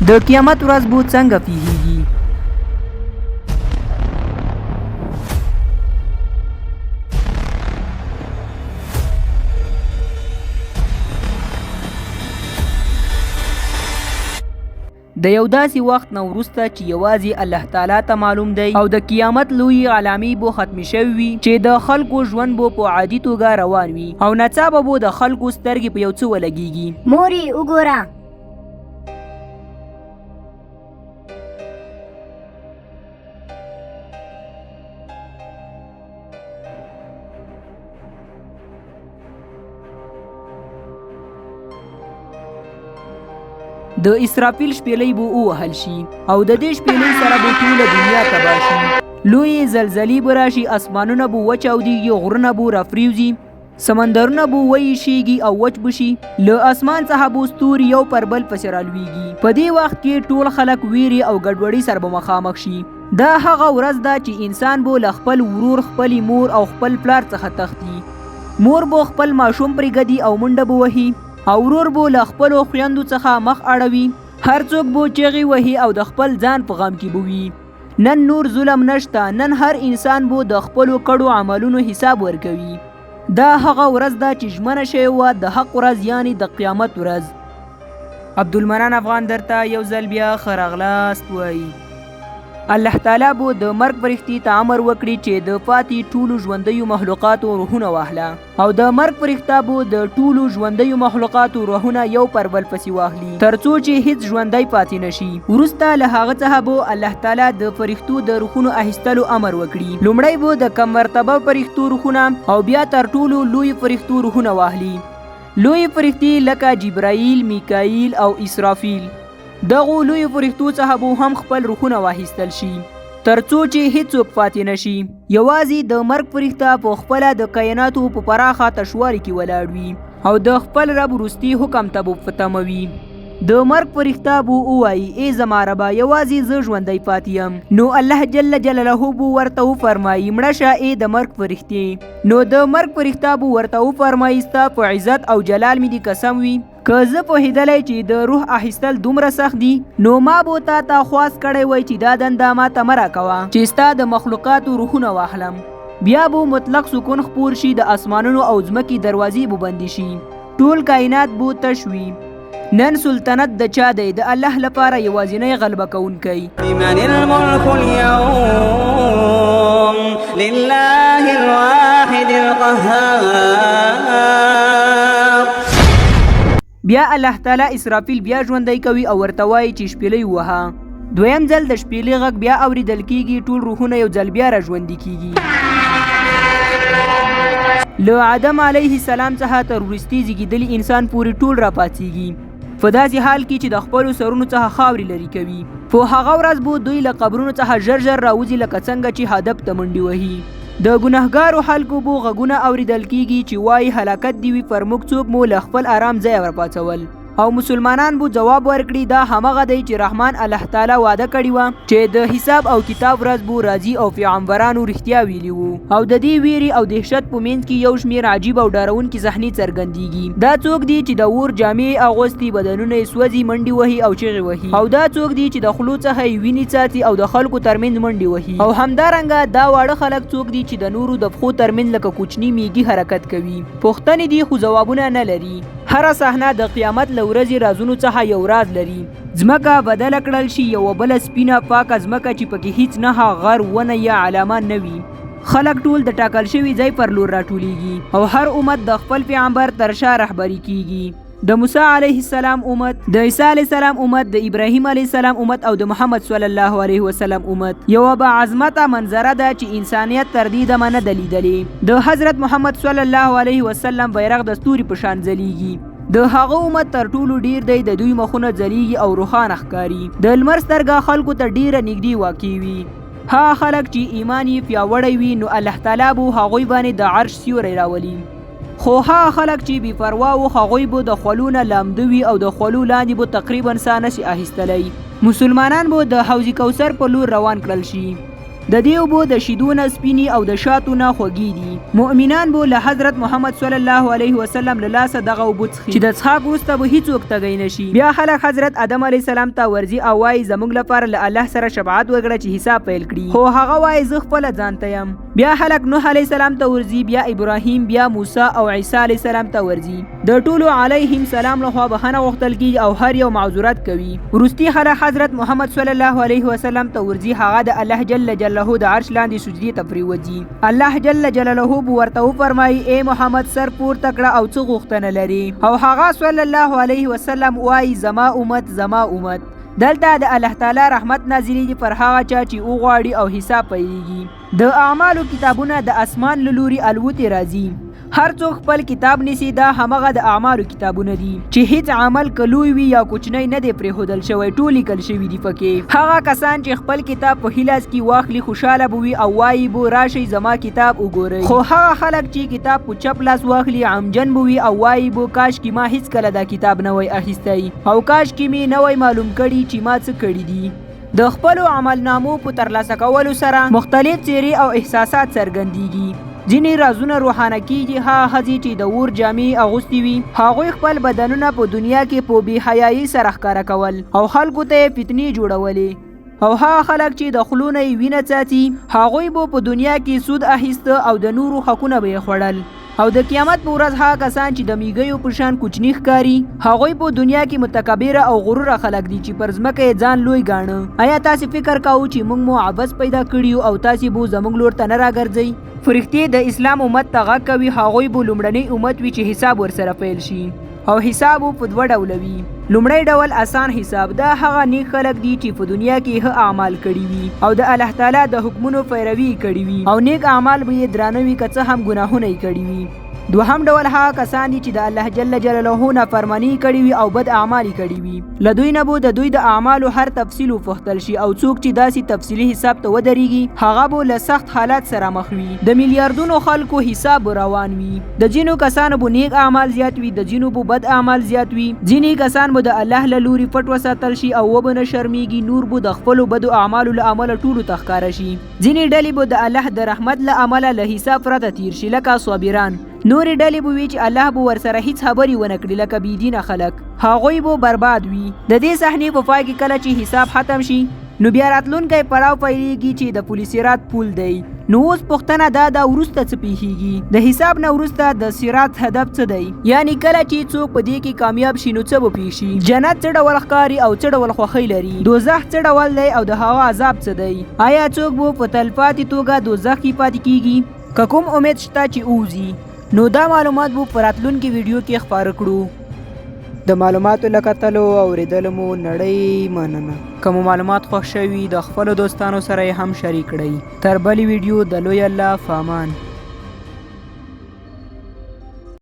د قیامت ورځ بو څنګه پیښیږي؟ د یو داسې وخت نه وروسته چې یوازې الله تعالی ته معلوم دی او د قیامت لوی علامې بو ختمې شوې وي چې د خلکو ژوند بو په عادي توګه روان وي او ناڅاپه بو د خلکو سترګې په یو څه ولګیږي. مورې وګوره! د اسرافیل شپېلۍ به ووهل شي او د دې شپېلۍ سره به ټوله دنیا تباه شي. لویې زلزلې به راشي، اسمانونه به وچاودیږي، غرونه به راپریوځي، سمندرونه به ویشیږي او وچ به شي، له اسمان څخه به ستوري یو پر بل پسې رالویږي. په دې وخت کې ټول خلک ویرې او ګډوډۍ سره به مخامخ شي. دا هغه ورځ ده چې انسان به له خپل ورور، خپلې مور او خپل پلار څخه تښتي. مور به خپل ماشوم پرېږدي او منډه به وهي او ورور به له خپلو خویندو څخه مخ اړوي. هر څوک به چغې وهي او د خپل ځان په غم کې به وي. نن نور ظلم نشته، نن هر انسان به د خپلو کړو عملونو حساب ورکوي. دا هغه ورځ ده چې ژمنه شوې وه، د حق ورځ یعنې د قیامت ورځ. عبدالمنان افغان درته یو ځل بیا ښه راغلاست وایي. الله تعالی به د مرګ فرښتې ته امر وکړي چې د پاتې ټولو ژوندیو مخلوقاتو روحونه واخله او د مرګ فرښته به د ټولو ژوندیو مخلوقاتو روحونه یو پر بل پسې واخلي تر څو چې هیڅ ژوندی پاتې نشي. وروسته له هغه څخه به الله تعالی د فرښتو د روحونو اخیستلو امر وکړي. لومړی به د کم مرتبه فرښتو روحونه او بیا تر ټولو لویو فرښتو روحونه واخلي. لویې فرښتې لکه جبرائیل، میکائیل او اسرافیل. دغو لویو فرښتو څخه به هم خپل روحونه واخیستل شي تر څو چې هیڅوک پاتې نشي. یوازې د مرګ فرښته په خپله د کایناتو په پراخه تشوالي کې ولاړ وي او د خپل رب وروستي حکم ته به په تمه وي. د مرګ فرښته به ووایي، ای زما ربه! یوازې زه ژوندی پاتې یم. نو الله جل جلاله به ورته وفرمایي، مړه شه ای د مرګ فرښتې! نو د مرګ فرښته به ورته وفرمایي، ستا په عزت او جلال مې دې قسم وي! که زه پوهېدلی چې د روح اخیستل دومره سخت دي نو ما به تا ته خواست کړی وای چې دا دنده ما ته مه راکوه چې ستا د مخلوقاتو روحونه واخلم. بیا به مطلق سکون خپور شي، د اسمانونو او ځمکې دروازې به بندې شي، ټول کاینات به تش وي. نن سلطنت د چا دی؟ د الله لپاره یوازینی غلبه کوونکی. لمن الملک اليوم لله الواحد القهار. بیا الله تعالی اسرافیل بیا ژوندی کوي او ورته وایي چې شپېلۍ ووهه. دویم ځل د شپېلۍ غږ بیا اوریدل کیږي، ټول روحونه یو ځل بیا را ژوندي کیږي. له آدم علیه السلام څخه تر وروستي زیږیدلي انسان پورې ټول راپاڅیږي، په داسې حال کې چې د خپلو سرونو څخه خاورې لرې کوي. په هغه ورځ به دوی له قبرونو څخه ژر ژر راوځي لکه څنګه چې هدف ته منډې وهي. د ګنهګارو خلکو به غږونه اوریدل کیږي چې وایي هلاکت دې وي پر موږ، څوک مو له خپل ارام ځایه راپاڅول. او مسلمانان به ځواب ورکړي دا همغه دی چې رحمان الله تعالی وعده کړې وه چې د حساب او کتاب ورځ به راځي او پیغمبرانو رښتیا ویلي وو. او د دې ویرې او دهشت په منځ کې یو شمیر عجیب او ډارونکي صحنې څرګندیږي. دا څوک دي چې د اور جامې یې اغوستي، بدنونه یې سوځي، منډې وهي او چیغې وهي؟ او دا څوک دي چې د خولو څخه یې وینې څاڅي او د خلکو ترمنځ منډې وهي؟ او همدارنګه دا واړه خلک څوک دي چې د نورو د پښو ترمنځ لکه کوچني میږي حرکت کوي؟ پوښتنې دي خو ځوابونه نه لري. هره صحنه د قیامت له ورځې رازونو څخه یو راز لري. ځمکه بدله کړل شي، یوه بله سپینه پاکه ځمکه چې پکې هیڅ نښه، غر، ونه یا علامه نه وي. خلک ټول د ټاکل شوي ځای پر لور راټولیږي او هر امت د خپل پیغمبر تر شا رهبري کیږي. د موسی علیه السلام امت، د عیسی علیه السلام امت، د ابراهیم علیه السلام امت او د محمد صلی الله علیه وسلم امت یوه باعظمته منظره ده چې انسانیت تر دې دمه نه ده لیدلې. د حضرت محمد صلی الله علیه وسلم بیرغ د ستوري په شان ځلیږي. د هغه امت تر ټولو ډیر دی، د دوی مخونه ځلیږي او روښانه ښکاري. د لمر سترګه خلکو ته ډیره نږدې واقع وي. هغه خلک چې ایمان یې پیاوړی وي نو الله تعالی به هغوی باندې د عرش سیوری راولي. خو هغه خلک چې بې پروا وو هغوی به د خولو نه لامده وي او د خولو لاندې به تقریبا ساه نشي اخیستلی. مسلمانان به د حوض کوثر په لور روان کړل شي. د دې اوبو د شیدو نه سپینې او د شاتو نه خوږې دي. مؤمنان به له حضرت محمد صلی الله علیه وسلم له لاسه دغه اوبه څښي چې د څښاک وروسته به هیڅوک تږی نه شي. بیا خلک حضرت آدم علیه السلام ته ورځي او وایي زموږ لپاره له الله سره شفاعت وکړه چې حساب پیل کړي، خو هغه وایي زه خپله ځان ته یم. بیا خلک نوح علیه السلام ته ورځي، بیا ابراهیم، بیا موسی او عیسی علیه السلام ته ورځي. د ټولو علیهم سلام لخوا بخښنه غوښتل کیږي او هر یو معذورت کوي. وروستي خلک حضرت محمد صلی الله علیه وسلم ته ورځي، هغه د الله جل جلاله د عرش لاندې سجدې ته پریوځي. الله جل جلاله به ورته وفرمایي ای محمد سر پورته کړه او څه غوښتنه لرې؟ او هغه صلی الله علیه وسلم وایي زما امت، زما امت. دلته د الله تعالی رحمت نازلیږي پر هغه چا چې وغواړي او حساب پیلیږي. د اعمالو کتابونه د اسمان له لوري الوتې راځي، هر څوک خپل کتاب نیسي. دا همغه د اعمالو کتابونه دي چې هیڅ عمل که لوی وي یا کوچنی نه دی پرېښودل شوی، ټول لیکل شوي دي پکې. هغه کسان چې خپل کتاب په ښي لاس کې واخلي خوشحاله به وي او وایي به راشئ زما کتاب وګورئ. خو هغه خلک چې کتاب په چپ لاس واخلي غمجن به وي او وایي به کاشکې ما هیڅکله دا کتاب نه وای اخیستی او کاشکې مې نه وای معلوم کړي چې ما څه کړي دي. د خپلو عملنامو په ترلاسه کولو سره مختلف څیرې او احساسات څرګندیږي. ځینې رازونه روښانه کیږي. هغه ښځې چې د اور جامې اغوستې وي هغوی خپل بدنونه په دنیا کې په بې حیایۍ سره ښکاره کول او خلکو ته یې فتنې جوړولې، او هغه خلک چې د خولو نه یې وینه څاڅي هغوی به په دنیا کې سود اخیسته او د نورو حقونه به یې خوړل. او د قیامت په ورځ هغه کسان چې د میږیو په شان کوچني ښکاري هغوی په دنیا کې متکبره او غروره خلک دي چې پر ځمکه یې ځان لوی ګاڼه. ایا تاسې فکر کاوه چې موږ مو عبث پیدا کړي یو او تاسې به زموږ لور ته نه راګرځئ؟ فرښتې د اسلام امت ته غږ کوي، هغوی به لومړنی امت وي چې حساب ورسره پیل شي. او حساب به په دوه ډوله وي. لومړی ډول اسان حساب، دا هغه نیک خلک دي چې په دنیا کې ښه اعمال کړي وي او د الله تعالی د حکمونو پیروي یې کړي وي او نیک اعمال به یې درانه وي که څه هم ګناهونه یې کړي وي. دوهم ډول هغه کسان دي چې د الله جل جلاله نافرماني یې کړې وي او بد اعمال یې کړي وي. له دوی نه به د دوی د اعمالو هر تفصیل وپوښتل شي او څوک چې داسې تفصیلي حساب ته ودرېږي هغه به له سخت حالت سره مخ وي. د میلیاردونو خلکو حساب به روان وي. د ځینو کسانو به نیک اعمال زیات وي، د ځینو به بد اعمال زیات وي. ځینې کسان به د الله له لوري پټ وساتل شي او وبه نه شرمېږي، نور به د خپلو بدو اعمالو له امله ټولو ته ښکاره شي. ځینې ډلې به د الله د رحمت له امله له حساب پرته تیر شي لکه صابران. نورې ډلې به وي چې الله به ورسره هیڅ خبرې ونه کړي لکه بې دینه خلک، هغوی به برباد وي. د دې صحنې په پای کې کله چې حساب ختم شي نو بیا راتلونکی پړاو پیلیږي چې د پل صراط پول دی. نو اوس پوښتنه دا ده وروسته څه پیښیږي؟ د حساب نه وروسته د صراط هدف څه دی؟ یعنی کله چې څوک په دې کې کامیاب شي نو څه به پیښ شي؟ جنت څه ډول ښکاري او څه ډول خوښۍ لري؟ دوزخ څه ډول دی او د هغه عذاب څه دی؟ آیا څوک به په تلپاتې توګه دوزخ کې پاتې کیږي؟ که کوم امید شته چې ووځي؟ نو دا معلومات به په راتلونکې ویډیو کې خپاره کړو. د معلوماتو له کتلو او اورېدلو مو نړۍ مننه. که مو معلومات خوښ شوي د خپلو دوستانو سره یې هم شریک کړئ. تر بلې ویډیو د لوی الله په امان.